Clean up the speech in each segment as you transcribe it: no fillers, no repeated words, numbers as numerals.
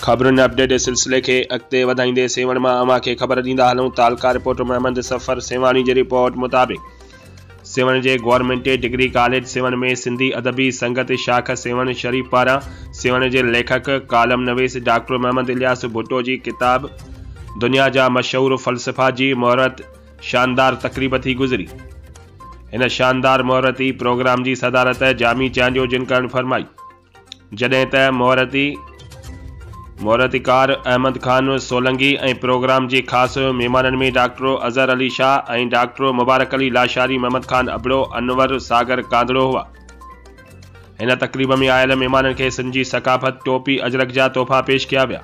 خبرن اپڊيٽ سلسلي کي اڳتي وڌائيندي سيوهڻ مان اوهان کي خبر ڏيندا هلون تعلقه رپورٽر محمد صفر سيوهاڻي جي رپورٽ مطابق سيوهڻ جي government degree college Sehwan ۾ Sindhi Adabi Sangat شاخ سيوهڻ شريف پاران سيوهڻ جي ليکڪ ڪالم نويس ڊاڪٽر محمد الياس ڀٽو جي ڪتاب دنيا جا مشهور فلسفا جي مهورت شاندار تقريب ٿي گذري. هن شاندار مهورتي پروگرام جي صدارت جامي چانڊيو جن ڪرڻ فرمائي. جڏهن ته مهورتي مهورتڪار احمد خان سولنگي ۽ پروگرام جي خاص مهمانن ۾ ڊاڪٽر اظهر علي شاهه ۽ ڊاڪٽر مبارڪ علي لاشاري، محمد خان ابڙو، انور ساگر ڪانڌڙو هئا. هن تقريب ۾ آيل مهمانن کي سنڌ جي ثقافت ٽوپي اجرڪ جا تحفا پيش ڪيا ويا.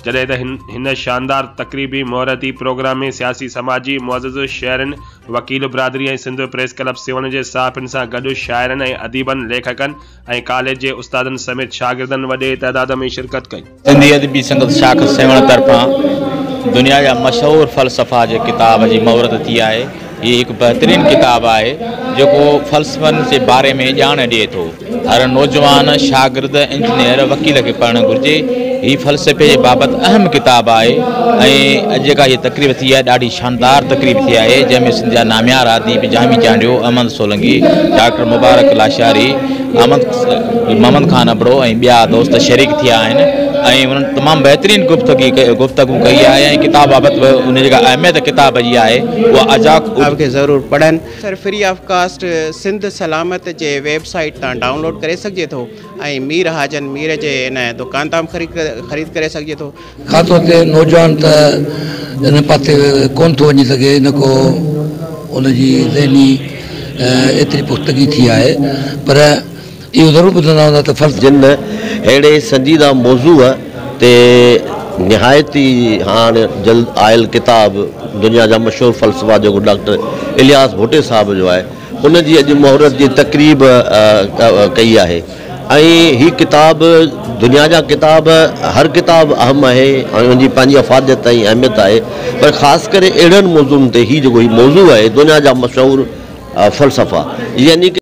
جڏهن ته هن شاندار تقريبي مهورتي پروگرام ۾ سياسي سماجي معزز شهرين، وڪيل برادري ۽ سنڌ پريس ڪلب سيوهڻ جي صحافين سان گڏ شاعرن ۽ اديبن، ليکڪن ۽ ڪاليج جي استادن سميت شاگردن وڏي تعداد ۾ شرڪت ڪئي. سنڌي ادبي سنگت شاخ سيوهڻ طرفان دنيا جا مشهور فلسفا جي ڪتاب جي مهورت ٿي آهي. هي هڪ بهترين ڪتاب آهي جيڪو فلسفن جي باري ۾ ڄاڻ ڏئي ٿو. هر نوجوان، شاگرد، انجنيئر، وڪيل کي پڙهڻ گهرجي. هي فلسفي جي بابت اهم ڪتاب آهي ۽ اڄ جيڪا هيء تقريب ٿي آهي ڏاڍي شاندار تقريب ٿي آهي جنهن ۾ سنڌ جا ناميارا اديب جامي چانڊيو، احمد سولنگي، ڊاڪٽر مبارڪ لاشاري، احمد محمد خان ابڙو ۽ ٻيا دوست شريڪ ٿيا آهن ۽ انهن تمام بهترين گفتگي گفتگو ڪئي آهي ۽ ڪتاب بابت به ان جي جيڪا اهميت ڪتاب جي آهي اها اجا ڪتاب کي ضرور پڙهن. Sir free of cost Sindh Salamat جي ويب سائيٽ تان ڊائونلوڊ ڪري سگهجي ٿو ۽ مير حاجن مير جي ان دڪان تان به خريد ڪري سگهجي ٿو. خاص طور تي نوجوان ته ان پاسي ڪونه ٿو وڃي سگهي نه ڪو ان جي ذهني ايتري پختگي ٿي آهي پر اهو ضرور ٻڌندا هوندا ته فرض. جن اهڙي سنجيده موضوع تي نهايت ئي هاڻ جلد آيل ڪتاب دنيا جا مشهور فلسفا جيڪو ڊاڪٽر الياس ڀٽي صاحب جو آهي ان جي اڄ مهورت جي تقريب ڪئي آهي ۽ هي ڪتاب دنيا جا ڪتاب هر ڪتاب اهم آهي ۽ ان جي پنهنجي افاديت ۽ اهميت آهي پر خاص ڪري اهڙن موضوعن تي هي جيڪو هي موضوع آهي دنيا جا مشهور فلسفا يعني.